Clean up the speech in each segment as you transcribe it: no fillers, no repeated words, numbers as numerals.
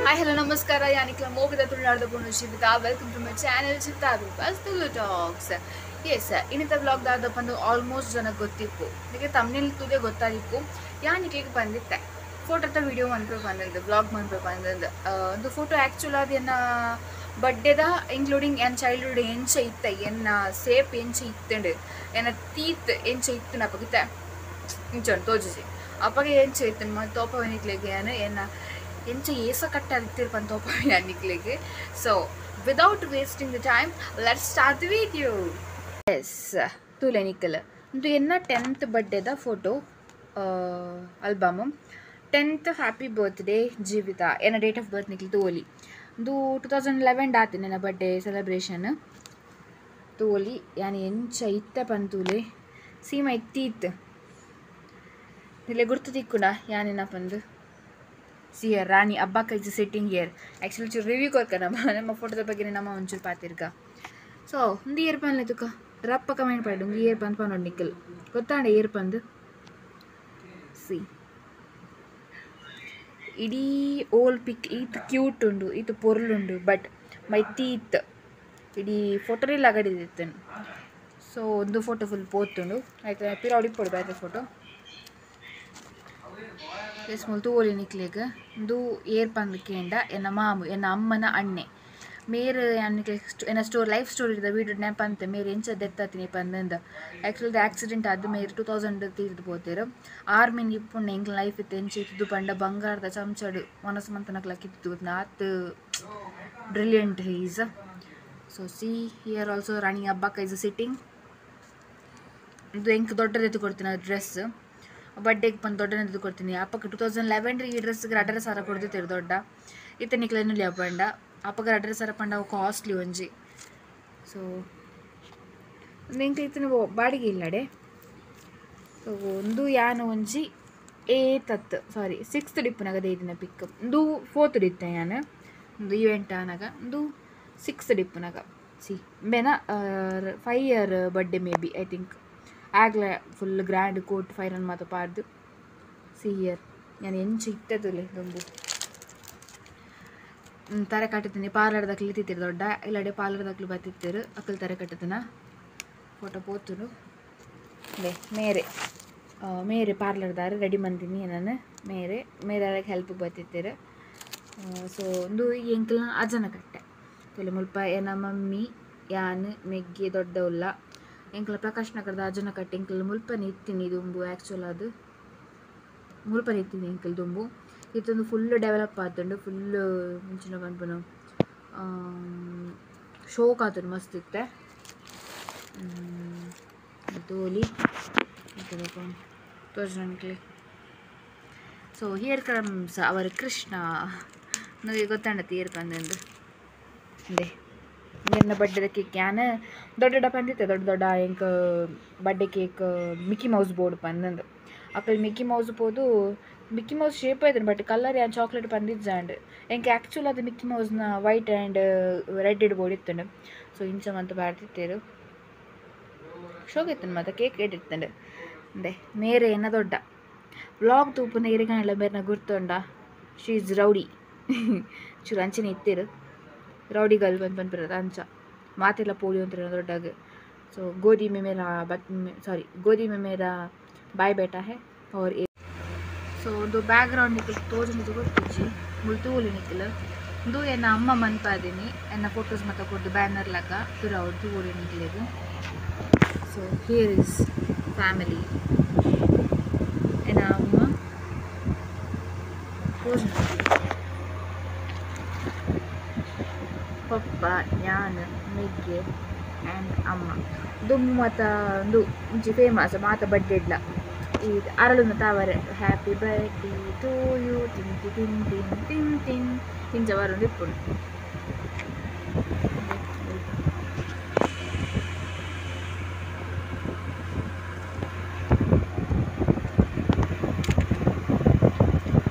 Hi hello ನಮಸ್ಕಾರ ಯಾನಿಕ್ಲ ಮೋಗದ ತುಳುನಾಡದ ಪುಣು Jeevitha. Welcome to my channel Jeevitha Roopa's Tulu talks. Yes, ಇನ್ನಿತ blog ದಾದ ಬಂದು almost ಜನ ಗೊತ್ತಿಪ್ಪು, ನಿಮಗೆ ತಮ್ನೇಲ್ ತೂದೆ ಗೊತ್ತಾದಿಪ್ಪು. ಯಾನಿಕ್ಲಿಗೆ ಬಂದಿತ್ತೆ ಫೋಟೋತ ವಿಡಿಯೋ ಮನ್ಪೆ ಬಂದಂದು ಬ್ಲಾಗ್ ಮನ್ಪೆ ಬಂದಂದು ಒಂದು ಫೋಟೋ ಆ್ಯಕ್ಚುಲ್ ಅದು ಎನ್ನ ಬರ್ಡೇದ ಇನ್ಕ್ಲೂಡಿಂಗ್ ಎನ್ ಚೈಲ್ಡ್ಹುಡ್ ಎಂಚ ಇತ್ತ, ಎನ್ನ ಸೇಪ್ ಎಂಚ ಇತ್ತಂಡು, ಎನ್ನ ತೀತ್ ಎಂಚ ಇತ್ತು ನಪಗಿತ್ತ ಇಂಚ ತೋಜಿಸಿ ಅಪ್ಪಗೆ ಎಂಚ ಇತ್ತು ಮತ್ತು ತೋಪವನಿಕ್ಲಿಗೆ ಏನು ಎನ್ನ ಎಂಚ ಏಸ ಕಟ್ಟಾದಿತ್ತಿರ್ಪಂತ ತೋಪವನಿಕ್ಲಿಗೆ. So without wasting the time let's start the video. Yes, ತೂಲೆ ನಿಕ್ಕಲ್ ಇದು ಎನ್ನ 10th ಬರ್ಡೇದ photo album. 10th happy birthday Jeevitha. ಎನ್ನ ಡೇಟ್ ಆಫ್ ಬರ್ತ್ ನಿಕ್ಲಿ ತೋಲಿ ಇದು 2011 ಆತು ನನ್ನ ಬರ್ಡೇ ಸೆಲೆಬ್ರೇಷನ್. ತೋಲಿ ಯಾನ್ ಎಂಚ ಇತ್ತ ಪಂತೂಲೆ ಸೀಮ ಇತ್ತೀತ್ ನಿಲೆ ಗುರ್ತು ತಿಕ್ಕುಂಡ ಯಾನೇನ ಪಂದು. See here, Rani Abbakka is sitting here. Actually ಚೂರು ರಿವ್ಯೂ ಕೊರ್ಕ ನಮ್ಮ ನಮ್ಮ ಫೋಟೋದ ಬಗ್ಗೆ ನಮ್ಮ ಒಂಚೂರು ಪಾತಿರ್ಕ. ಸೊ ಒಂದು ಇಯರ್ ಪನ್ಲೆ ತುಕ ರಪ್ಪ ಕಮೆಂಟ್ ಪಾಡು ಒಂದು ಇಯರ್ ಪಂದ್ ಪನ್ನೋಡು ನಿಕ್ಕಲ್ ಗೊತ್ತಾಂಡ ಇಯರ್ ಪಂದು. ಸಿ ಇಡೀ ಓಲ್ ಪಿಕ್ ಈತ್ ಕ್ಯೂಟ್ ಉಂಡು, ಈತ್ ಪೊರ್ಲುಂಡು, ಬಟ್ my teeth ಇಡೀ ಫೋಟೋನೇ ಲಗಡಿದಿತ್ತನು. ಸೊ ಒಂದು ಫೋಟೋ ಫುಲ್ ಪೋತುಂಡು ಆಯ್ತು, ಪಿರೌಡಿ ಪೊಡು ಬೇರೆ ಫೋಟೋ. ಎಸ್ ಮುಲ್ ತೂವೊಲಿ ನಿಕ್ಲೆಗ್ ಉಂದು ಏರ್ ಪಂದ್ ಕೇಂಡ ಎನ್ನ ಮಾಮು ಎನ್ನ ಅಮ್ಮನ ಅಣ್ಣೆ ಮೇರ್ ಎನ್ನ ಸ್ಟೋರಿ ಲೈಫ್ ಸ್ಟೋರಿ ಇದ ವೀಡಿಯೋ ನೆನಪಂತೆ ಮೇರ್ ಎಂಚ ದೆತ್ತಾತಿನಿ ಪಂದಂದ. ಆ್ಯಕ್ಚುಲಿ ಆಕ್ಸಿಡೆಂಟ್ ಆದ್ ಮೇರ್ 2000 ತೀರ್ದು ಪೋತೆರ್. ಆರ್ಮಿನ್ ಇಪ್ಪುಂಡ ಎಂಕ್ಲ ಲೈಫ್ ಇತ್ತು ಎಂಚ ಇತ್ತು ಪಂಡ ಬಂಗಾರದ ಚಮಚಡು ಮನಸ್ಸು ಮಂತನಕ್ಲ ಕಿತ್ತು ಆತ್ brilliant is. So see here also Rani Abbakka is sitting. ಇದು ಎಂಕ್ ದೊಡ್ಡದೆತ್ತು ಕೊಡ್ತೀನಿ ಡ್ರೆಸ್ ಬರ್ಡೇಗೆ ಬಂದು ದೊಡ್ಡ ಕೊಡ್ತೀನಿ. ಅಪ್ಪಕ್ಕೆ 2011 ಈ ಡ್ರೆಸ್ಗೆ 2,500 ಕೊಡ್ತಿರ್ತೀರಿ ದೊಡ್ಡ ಇತ್ತ ನಿಕ್ಲೇನು ಪಂಡ ಅಪ್ಪಗೆ 2,500 ಪಂಡ ಅವು ಕಾಸ್ಟ್ಲಿ ಒಂಜಿ. ಸೊ ಎಂಕ್ ಇತ್ತಿನ ಬಾಡಿಗೆ ಇಲ್ಲಡೆ. ಸೊ ಒಂದು ಯಾನು ಒಂಜಿ ಏತತ್ ಸಾರಿ 6th ಡಿಪ್ಪುನಾಗ ದೇದಿನ ಪಿಕ್ ಒಂದು 4th ಡಿತ್ತೆ ಯಾನು ಒಂದು ಇವೆಂಟ್ ಆನಾಗ ಒಂದು 6th ಡಿಪ್ಪುನಾಗ ಸಿ ಬೇನ 5 year birthday maybe I think. ಆಗಲೇ ಫುಲ್ ಗ್ರ್ಯಾಂಡ್ ಕೋಟ್ ಫೈರನ್ ಮಾತ ಪಾಡ್ದು. ಸಿ here ನಾನು ಎಂಚ ಇತ್ತದುಲೆ ದುಂಬು ತರೆ ಕಟ್ಟುತ್ತೀನಿ. ಪಾರ್ಲರ್ದಕ್ಲು ಇತ್ತಿತ್ತಿರು ದೊಡ್ಡ ಇಲ್ಲಡೆ ಪಾರ್ಲರ್ದಕ್ಲು ಬತ್ತಿತ್ತಿರು ಅಕ್ಕಲು ತರೆ ಕಟ್ಟುತ್ತಿನ ಫೋಟೋ ಪೋತುನು. ಲೇ ಮೇರೆ ಮೇರೆ ಪಾರ್ಲರ್ದಾರು ರೆಡಿ ಮಂದಿನಿ ನಾನು ಮೇರೆ ಮೇರೆ ಹೆಲ್ಪಿಗೆ ಬತ್ತಿತ್ತಿರು. ಸೊ ಒಂದು ಎಂಕಲ್ನ ಅಜನ ಕಟ್ಟೆ ತೊಲೆ ಮುಲ್ಪ ಎನ್ನ ಮಮ್ಮಿ ಯಾನ್ ಮೆಗ್ಗಿ ದೊಡ್ಡ ಉಲ್ಲ ಎಂಕಲ ಪ್ರಕಾಶ್ ನಗರದ ಅಜನ ಕಟ್ಟೆ ಎಂಕಲ್ ಮುಲ್ಪನೆ ಇತ್ತೀನಿ ದುಂಬು. ಆ್ಯಕ್ಚುಲ್ ಅದು ಮುಲ್ಪನೆ ಇತ್ತೀನಿ ಎಂಕಲ್ ದುಂಬು ಇತ್ತೊಂದು ಫುಲ್ ಡೆವಲಪ್ ಆತುಂಡು ಫುಲ್ ಮುಂಚಿನ ಪನ್ಪುನ ಶೋಕ್ ಆತುಂಡು ಮಸ್ತ್ ಇತ್ತೆ. ತೋಲಿ ತೋಜ. So here comes our Krishna. ನನಗೆ ಗೊತ್ತಾಂಡತ್ತೆ ಇಯರ್ ಪಂದಂದು. ಅದೇ ಎನ್ನ ಬರ್ಡೇದ ಕೇಕ್ ಯಾನ್ ದೊಡ್ಡ ದೊಡ್ಡ ಪಂದಿತ್ತೆ ದೊಡ್ಡ ದೊಡ್ಡ ಎಂಕ್ birthday cake Mickey Mouse board ಪಂದಂದು. ಅಪ್ಪಲ್ ಮಿಕ್ಕಿ ಮೌಸ್ ಪೋದು ಮಿಕ್ಕಿ ಮೌಸ್ ಶೇಪ್ ಆಯ್ತು ಬಟ್ ಕಲರ್ ಯಾನ್ ಚಾಕ್ಲೇಟ್ ಪಂದಿಜ್ಜಾಂಡ್. ಎಂಕ್ ಆ್ಯಕ್ಚುಲ್ ಅದು ಮಿಕ್ಕಿ ಮೌಸ್ನ ವೈಟ್ ಆ್ಯಂಡ್ ರೆಡ್ ಬೋರ್ಡ್ ಇತ್ತಂಡು. ಸೊ ಇಂಚ ಮಂತ ಬಾರ್ತಿತ್ತೇರು ಶೋಕ್ ಇತ್ತಂಡು ಮತ್ತು ಕೇಕ್ ಇಟ್ಟಿತ್ತಂಡು. ಅದೇ ಮೇರೆ ಎನ್ನ ದೊಡ್ಡ ವ್ಲಾಗ್ ತೂಪುನ ಇರಿಗಾಣಲ್ಲ ಮೇರ್ನ ಗುರ್ತುಂಡ. She is rowdy ಚೂರು ಅಂಚನೆ ಇತ್ತೀರು ರೌಡಿ ಗರ್ಲ್ ಬಂದು ಬಂದ್ಬಿರೋದು ಅಂಚ ಮಾತೆಲ್ಲ ಪೋಲಿ ಅಂತಾರೆ ದೊಡ್ಡಾಗ. ಸೊ ಗೋಧಿ में मेरा ಸಾರಿ ಗೋಧಿ में मेरा ಬಾಯ್ ಬೇಟಾ ಹೇ और. ಸೊ ಒಂದು ಬ್ಯಾಕ್ಗ್ರೌಂಡ್ ನಿಕ್ಕಲ್ ತೋಜುಂಡು ಗೊತ್ತಿಜ್ಜಿ ಮುಲ್ ತೂಲಿ ನಿಕ್ಕಲ್ ಒಂದು ಎನ್ನ ಅಮ್ಮ ಮನ್ಪಾದೀನಿ ಎನ್ನ ಫೋಟೋಸ್ ಮತ್ತು ಕೊಡ್ದು ಬ್ಯಾನರ್ ಲಾಕ ಪಿರವು ತೂಲಿ ನಿಕ್ಕಲಿಗೆ. ಸೊ here is family ಎನ್ನ ಅಮ್ಮ ತೋಜು ಪಪ್ಪ ಯಾನ್ ಮೆಗ್ಗೆ ಆ್ಯಂಡ್ ಅಮ್ಮ. ದುಮ್ಮು ಮಾತ ಒಂದು ಒಂಜಿ ಫೇಮಸ್ ಮಾತ ಬರ್ಡೇಡ್ಲ ಈ ಅರಳುನ ತಾವರೆ ಹ್ಯಾಪಿ ಬರ್ಡೇ ಟು you ತಿನ್ ತಿನ್ ತಿನ್ ತಿನ್ ತಿನ್ ಇಂಚ ಬರೊಂದು ಇಪ್ಪುಂಡು.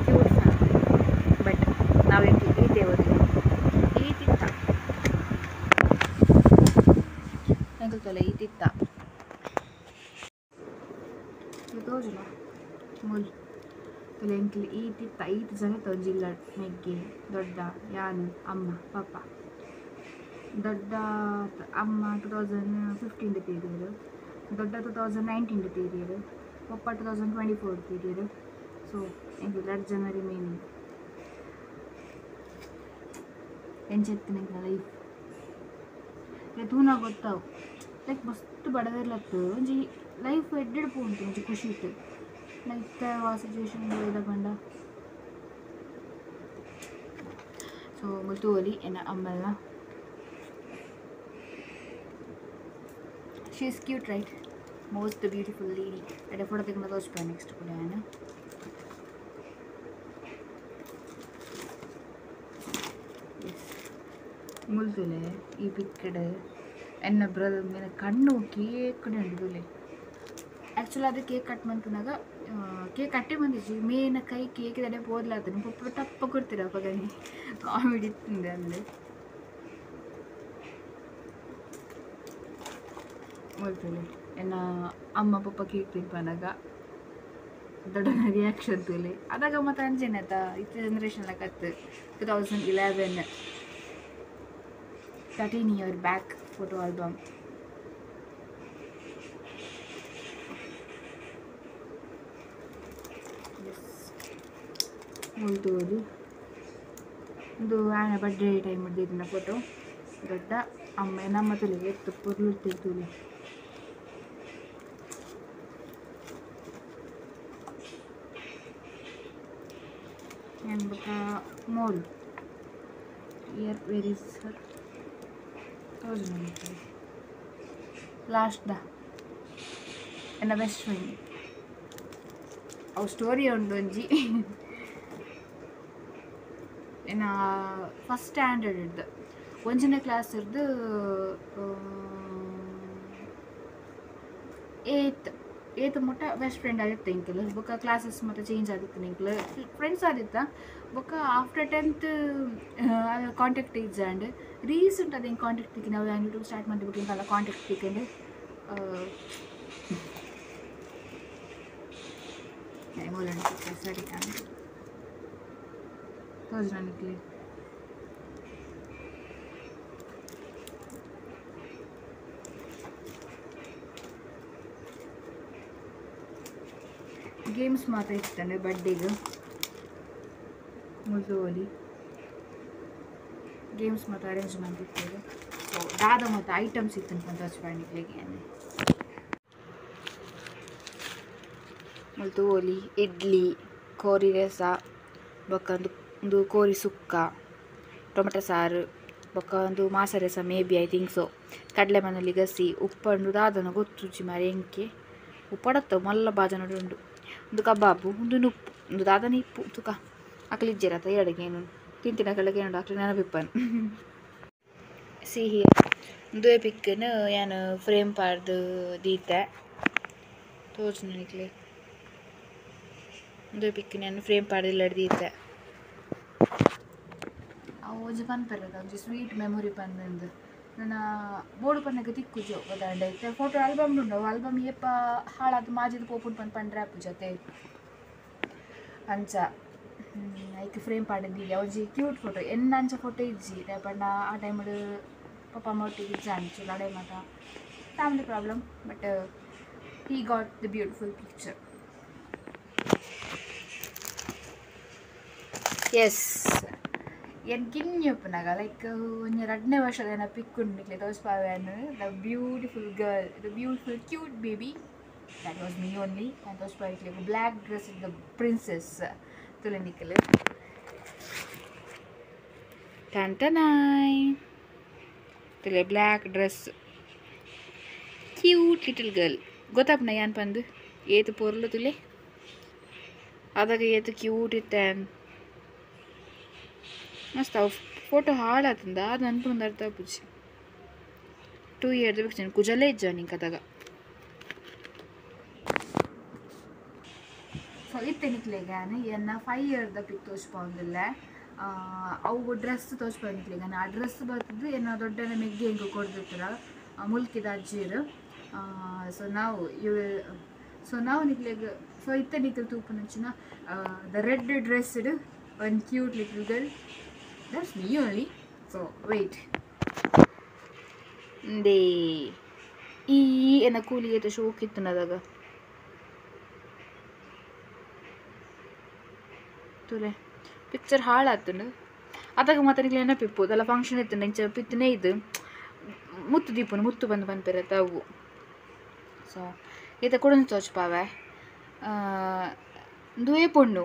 ಕ್ಯೂಟ್ ಫ್ಯಾಮಿಲಿ ಬಟ್ ನಾವೆಂಕ್ ಈತೆ ಓದಿಲ್ಲ ಈತಿತ್ತ ಎಂಕಲ್ ಈತಿತ್ತ ತೋಜುಲ ಮುಲ್ ಎಂಕ್ಲು ಈತಿತ್ತ ಈತ್ ಜನ ತೊಂಜಿಲ್ಲ ಮೆಗ್ಗಿ ದೊಡ್ಡ ಯಾನು ಅಮ್ಮ ಪಾಪ ದೊಡ್ಡ ಅಮ್ಮ 2015 ತೀರಿಯರು ದೊಡ್ಡ 2019 ತೀರಿಯರು ಪಪ್ಪ 2024 ತೀರಿಯರು. ಸೊ ಎಂಕ್ಲು 2 ಜನ ರಿಮೈನಿಂಗ್. ಎಂಚೆತ್ತಿನ ಲೈಫ್ ತೂನ ಗೊತ್ತಾವು ಲೈಕ್ ಮಸ್ತ್ ಬಡದಿರ್ಲತ್ತು ಒಂಜಿ ಲೈಫ್ ಎಡ್ಡೆಡ್ ಪೋಂತು ಒಂಜಿ ಖುಷಿ ಇತ್ತು ಲೈಕ್ ಆ ಸಿಚುವೇಶನ್ ಪಂಡ. ಸೊ ಮುಲ್ತುವಲಿ ಎನ್ನ ಅಮ್ಮಲ್ನ. She is cute right, most beautiful lady. ಎಡೆ ಫೋಟೋ ತೆಗೊಂಡು ತೋರಿಸ್ಬ ನೆಕ್ಸ್ಟ್ ಕೂಡ ನಾನು. ಮುಲ್ತುಲೆ ಈ ಪಿಕ್ಕಡ್ ಎನ್ನ ಬ್ರದರ್ ಮೇಲೆ ಕಣ್ಣು ಕೇಕ್ ಉಂಡು. ಆ್ಯಕ್ಚುಲಿ ಅದು ಕೇಕ್ ಕಟ್ ಮಂತನಾಗ ಕೇಕ್ ಕಟ್ಟೆ ಬಂದಿಜ್ಜಿ ಮೇನ ಕೈ ಕೇಕ್ ದಡೆ ಪೋದ್ಲಾತನು ಪಪ್ಪ ತಪ್ಪ ಕೊಡ್ತೀರ ಅಪ್ಪಗನಿ ಕಾಮಿಡಿ ಇತ್ತಿಂದೆ ಅಲ್ಲಿ. ಮುಲ್ತುಲೆ ಎನ್ನ ಅಮ್ಮ ಪಪ್ಪ ಕೇಕ್ ತಿನ್ಪನಾಗ ದೊಡ್ಡ ರಿಯಾಕ್ಷನ್ ತುಲೆ ಅದಾಗ ಮತ್ತೆ ಅಂಚೆನತ ಇತ್ತ ಜನರೇಷನ್ ಕತ್ತು 2011 13 year back photo album. Yes, ಮುಲ್ತುವುದು ಇದು ಆನ ಬರ್ಡೇ ಟೈಮ್ ಹಿಡ್ದಿದ್ದಿನ ಫೋಟೋ. ದೊಡ್ಡ ಅಮ್ಮ ನಮ್ಮ ತುಲಿಗೆ ಎತ್ತು ಪೊರ್ಲು ತುಲಿ. ಮೋಲ್ year where is sir last the ಎನ್ನ ಬೆಸ್ಟ್ ಫ್ರೆಂಡ್. ಅವು ಸ್ಟೋರಿ ಉಂಡು ಒಂಜಿ ಎನ್ನ ಫಸ್ಟ್ ಸ್ಟ್ಯಾಂಡರ್ಡ್ ಇಡ್ದು ಒಂಜನೇ ಕ್ಲಾಸ್ ಇರ್ದು ಏತ್ ಮುಟ್ಟ ಬೆಸ್ಟ್ ಫ್ರೆಂಡ್ ಆಗಿತ್ತು ಇಂಕಲ್. ಬೊಕ್ಕ ಕ್ಲಾಸಸ್ ಮತ್ತು ಚೇಂಜ್ ಆಗಿತ್ತು ಇಂಕಲ್ ಫ್ರೆಂಡ್ಸ್ ಆದಿತ್ತ. ಬೊಕ್ಕ ಆಫ್ಟರ್ 10th contact ಇಜ್ಜಾಂಡ್ ರೀಸೆಂಟ್ ಅದು ಹಿಂಗೆ ಕಾಂಟ್ಯಾಕ್ಟ್ ತಿಕ್ಕಿ ನಾವು ಯೂಟ್ಯೂಬ್ ಸ್ಟಾರ್ಟ್ ಮಾಡಿಬಿಟ್ಟು ಹಿಂಗೆಲ್ಲ ಕಾಂಟ್ಯಾಕ್ಟ್ ತಿಕ್ಕೊಂಡು ಸರಿ ತೋಜ್. ಗೇಮ್ಸ್ ಮಾತ್ರ ಇತ್ತಂಡೆ ಬರ್ಡೇಗೆ ಮುಲ್ತುವಲಿ ಗೇಮ್ಸ್ ಮಾತ್ರ ಅರೇಂಜ್ ಮಾಡ್ತಿರ್ತಾರೆ. ಸೊ ದಾದ ಮತ್ತು ಐಟಮ್ಸ್ ಇತ್ತು ಅಂತ ಹಚ್ಕೊಂಡಿಗೆ ಮುಲ್ತುವಲಿ ಇಡ್ಲಿ ಕೋರಿ ರಸ ಬೊಕ್ಕ ಒಂದು ಒಂದು ಕೋರಿ ಸುಕ್ಕ ಟೊಮೆಟೊ ಸಾರು ಬೊಕ್ಕ ಒಂದು ಮಾಸ ರಸ maybe I think so ಕಡಲೆ ಮನೇಲಿ ಗಸಿ ಉಪ್ಪಂಡು ದಾದನ ಗೊತ್ತುಜಿ ಮಾರಿ ಎಂಕೆ ಉಪ್ಪಡತ್ತ ಮಲ್ಲ ಬಾಜನಡು ಉಂಡು ಒಂದು ಕಬಾಬು ಒಂದು ನುಪ್ಪು ಒಂದು ದಾದನ ಇಪ್ಪು ತುಕ ಅಕ್ಲಿಜ್ಜೆರತ ಎರಡಿಗೆ ಏನು ತಿಂತಿನ ಕಳಗೆ ಏನು ಡಾಕ್ಟರ್ ನೆನಪಿಪ್ಪನು ಸಿಹಿ ಒಂದುವೆ ಪಿಕ್ಕನು ಯಾನು ಫ್ರೇಮ್ ಪಾಡ್ದು ದೀತೆ ತೋಜು ನಿಕ್ಲೆ ಒಂದುವೆ ಪಿಕ್ಕನು ಯಾನು ಫ್ರೇಮ್ ಪಾಡ್ದು ಇಲ್ಲಡ್ ದೀತೆ. ಅವು ಒಂಜಿ ಪನ್ಪೆರದ ಒಂಜಿ ಸ್ವೀಟ್ ಮೆಮೊರಿ ಪಂದಂದು ನನ್ನ ಬೋರ್ಡ್ ಪನ್ನಗ ತಿಕ್ಕುಜು ಗೊತ್ತಾಂಡ ಇತ್ತೆ ಫೋಟೋ ಆಲ್ಬಮ್ ಉಂಡು ಆಲ್ಬಮ್ ಏಪ ಹಾಳಾದ ಮಾಜಿದ ಪೋಪುಂಡು ಪನ್ ಪಂಡ್ರೆ ಆಪು ಜೊತೆ ಅಂಚ ಐಕ್ ಫ್ರೇಮ್ ಪಾಡಿದ್ದಿ ಒಂಜಿ ಕ್ಯೂಟ್ ಫೋಟೋ ಎನ್ನ ಅಂಚ ಫೋಟೋ ಇಜ್ಜಿ ಪಂಡ ಆ ಟೈಮ್ಡ್ ಪಪ್ಪ ಅಮ್ಮ ಒಟ್ಟಿಗೆ ಇಜ್ಜ ಅಂಚು ಲಡೈ ಮಾತ family problem but he got the beautiful picture. Yes ಏನು ಕಿನ್ಯಪ್ಪನಾಗ ಲೈಕ್ ಒಂಜಿ 2ನೇ ವರ್ಷದ ಏನ ಪಿಕ್ ಉಂಡು ತೋಜ್ಪಾವೆನ್ the beautiful girl the beautiful cute baby that was me only. And ತೋಜ್ಪಾವೆ black dress the princess ತುಲೆ ನಿಕ್ಕಲ್ ಟಂಟನಾಯ್ ತುಲೆ black dress cute little girl ಗೊತ್ತಾಪನ ಯಾನ್ ಪಂದು ಏತು ಪೊರ್ಲು ತುಲೆ ಅದಾಗ ಏತು ಕ್ಯೂಟ್ ಇತ್ತೇನ್ ಮಸ್ತ್ ಅವು ಫೋಟೋ ಹಾಳಾತಂದ ಅದು ಅನ್ಕೊಂಡು ಅರ್ಥ ಪೂಜಿ 2 ಇಯರ್ಸ್ ಬೇಕು ಕುಜಲೇ ಇಜ್ಜ ನಿಂಗೆ ಅದಾಗ. ಸೊ ಇತ್ತೆ ನಿಕ್ಲೆಗೆ ಎನ್ನ 5 ಇಯರ್ದ ಪಿಕ್ ತೋಚ್ಪೊಂದಿಲ್ಲ ಅವು ಡ್ರೆಸ್ ತೋಚ್ಪೊಂದಿಕ್ಲೆಗೆ ಆ ಡ್ರೆಸ್ ಬರ್ತದ್ದು ಏನೋ ದೊಡ್ಡ ಮೆಗ್ಗಿ ಹೆಂಗೆ ಕೊಡ್ದಿರ್ತಾರ ಮುಲ್ಕಿದ ಅಜ್ಜಿರು. ಸೊ ನಾವು ಇವು ಸೊ ನಾವು ನಿಕ್ಲೆಗೆ ಸೊ ಇತ್ತೆ ನಿಕಲ್ ತೂಪುನಂಚಿನ the red dressed one cute little girl, that's me only. So wait they ಈ ಎನ್ನ ಕೂಲಿ ಏತ ಶೋಕ್ ಇತ್ತುನದಾಗ ತೂಲೆ ಪಿಕ್ಚರ್ ಹಾಳಾತುಂಡು. ಅದಾಗ ಮಾತ್ರ ನಿಕ್ಲೆ ನೆನಪಿಪ್ಪು ಅದೆಲ್ಲ ಫಂಕ್ಷನ್ ಇತ್ತು ಇಂಚ ಪಿತ್ತನೇ ಇದು ಮುತ್ತು ದೀಪುನು ಮುತ್ತು ಬಂದು ಪನ್ಪೆರತ್ತ ಅವು. ಸೊ ಈತ ಕೊಡೊಂದು ತೋಚ್ಪಾವೆ ಉಂದುವೇ ಪೊಣ್ಣು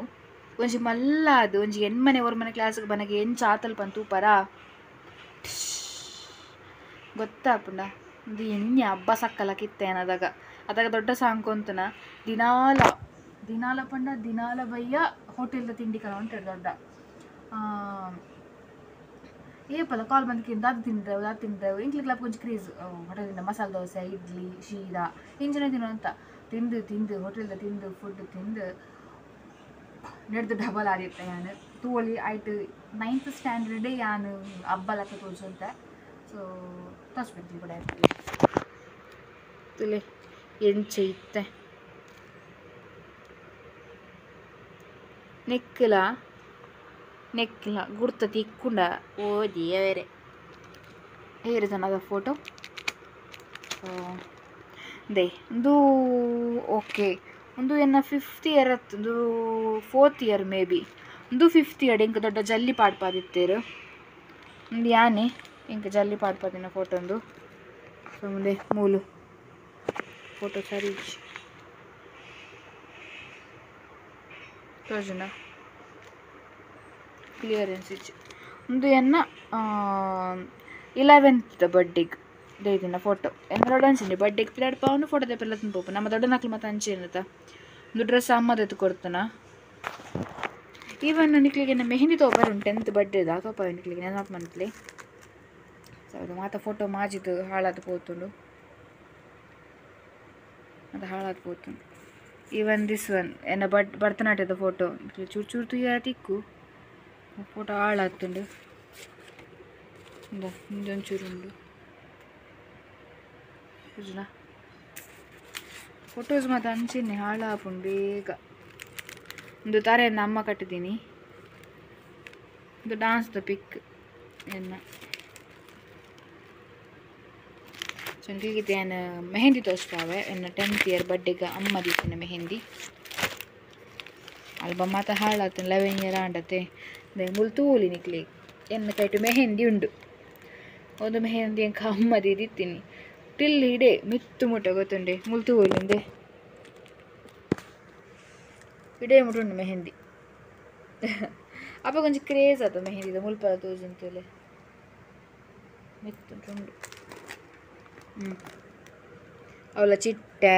ಒಂಜಿ ಮಲ್ಲಾದ್ ಒಂಜಿ ಎಣ್ಮನೆ ಒರ್ಮನೆ ಕ್ಲಾಸ್ಗೆ ಬನಗ ಎಂಚ ಆತಲ್ ಪಂದ್ ತೂಪರ ಗೊತ್ತಾಪುಂಡ. ಒಂದು ಎಣ್ಣೆ ಹಬ್ಬ ಸಕ್ಕಲಕ್ಕಿತ್ತೆ ಕಿತ್ತೆ ಅದಾಗ ದೊಡ್ಡ ಸಾಂಕೊಂತನ ದಿನಾಲ ದಿನಾಲ ಪಂಡ ದಿನಾಲ ಬಯ್ಯ ಹೋಟೆಲ್ದ ತಿಂಡಿ ಕಲ ಉಂಟು ದೊಡ್ಡ ಏಪಲ ಕಾಲ್ ಬಂದಕ್ಕಿಂತ ಅದು ತಿಂದವು ಅದು ತಿಂದವು ಇಂಕ್ಲಿಕ್ಲ ಕೊಂಚ ಕ್ರೇಜ್ ಹೋಟೆಲಿಂದ ಮಸಾಲೆ ದೋಸೆ ಇಡ್ಲಿ ಶೀರಾ ಇಂಚನೆ ತಿನ್ನೋ ಅಂತ ತಿಂದು ತಿಂದು ಹೋಟೆಲ್ದ ತಿಂದು ಫುಡ್ ತಿಂದು ನೆಡ್ದು ಡಬಲ್ ಆದಿತ್ತೆ ಯಾನು ತೋಳಿ ಆಯ್ತು 9th ಸ್ಟ್ಯಾಂಡರ್ಡೇ ಯಾನು ಹಬ್ಬಲಕ್ಕ ತೋಜುಂತೆ. ಸೊ ತೋಚ್ಬೇಕು ಕೂಡ ತುಲೆ ಎಂಚ ಇತ್ತೆ ನೆಕ್ಕಲ ನೆಕ್ಕಲ ಗುರ್ತ ತಿಕ್ಕುಂಡ ಓ ದೇವರೇ. Here is another photo. So they ಒಂದು ಓಕೆ ಒಂದು ಎನ್ನ 5th year ಒಂದು 4th year may be ಒಂದು 5th year ಇಂಕ ದೊಡ್ಡ ಜಲ್ಲಿ ಪಾಡ್ಪಾದಿತ್ತೇರು ಒಂದು ಯಾನೆ ಇಂಕ ಜಲ್ಲಿ ಪಾಡ್ಪಾದಿನ ಫೋಟೋ ಒಂದು. ಸೊ ಮುಂದೆ ಮೂಲು ಫೋಟೋ ಸರಿ ತೋಜುನ ಕ್ಲಿಯರೆನ್ಸ್ ಇಚ್ಚು ಒಂದು ಎನ್ನ 11th ಬರ್ಡೇಗೆ ದೇದಿನ ಫೋಟೋ ಎನ್ನ ದೊಡ್ಡ ಅಂಚಿನಿ ಬರ್ಡೇಗೆ ಪ್ಲೇಟ್ ಪಾವನು ಫೋಟೋ ದೇಪೆಲ್ಲ ತಿನ್ಪೋಪು ನಮ್ಮ ದೊಡ್ಡ ನಕ್ಲು ಮತ್ತು ಅಂಚೇನತ ಒಂದು ಡ್ರೆಸ್ ಅಮ್ಮದತ್ತು ಕೊಡ್ತಾನ. ಈವನ್ ನಿಕ್ಲಿಗೆ ಮೆಹಂದಿ ತೋಪಾರು ಉಂಟು 10th ಬರ್ಡೇದ ತೋಪಾವೆ ನಿಕ್ಲಿಗೆ ನೆನಪು ಮಂತ್ಲಿ. ಸೊ ಅದು ಮಾತ ಫೋಟೋ ಮಾಜಿದ್ದು ಹಾಳಾದ ಪೋತುಂಡು ಅದು ಹಾಳಾದ ಪೋತುಂಡು. ಈವನ್ this one ಎನ್ನ ಭರತನಾಟ್ಯದ ಫೋಟೋ ಚೂರು ಚೂರು ತುಯ್ಯ ತಿಕ್ಕು ಫೋಟೋ ಹಾಳಾಗ್ತುಂಡು. ಇಂದೊಂಚೂರು ಉಂಡು ಫೋಟೋಸ್ ಮಾತ್ರ ಅಂಚಿನಿ ಹಾಳಾಪುಂಡು ಬೇಗ. ಒಂದು ತಾರೆಯನ್ನು ಅಮ್ಮ ಕಟ್ಟಿದ್ದೀನಿ ಒಂದು ಡಾನ್ಸ್ದ ಪಿಕ್ ಎನ್ನ. ಸೊ ನಿಕ್ಲಿಗೆ ಮೆಹಂದಿ ತೋಚ್ಪಾವೆ ಎನ್ನ 10th year ಬರ್ಡೇಗೆ ಅಮ್ಮ ದೀತಿನ ಮೆಹಂದಿ ಆಲ್ಬಮ್ ಮಾತ ಹಾಳಾತು 11 ಇಯರ್ ಆಂಡತೆ ಮುಲ್ ತೂಲಿ ನಿಕ್ಲಿ ಎನ್ನ ಕೈಟು ಮೆಹಂದಿ ಉಂಡು ಒಂದು ಮೆಹಂದಿ ಅಂಕ ಅಮ್ಮ ದೀದಿತ್ತೀನಿ ಟಿಲ್ ಇಡೆ ಮಿತ್ತು ಮುಟ್ಟ ಗೊತ್ತುಂಡೆ ಮುಲ್ ತೂಲಿಂದೆ ಇಡೇ ಮುಟ್ಟುಂಡು ಮೆಹಂದಿ ಅಪ್ಪ ಕೊಂಚ ಕ್ರೇಜ್ ಆತು ಮೆಹಂದಿದ ಮುಲ್ಪದ ತೋಜುಂತೇಲೆ ಮಿತ್ತು ಉಂಡು. ಅವಳ ಚಿಟ್ಟೆ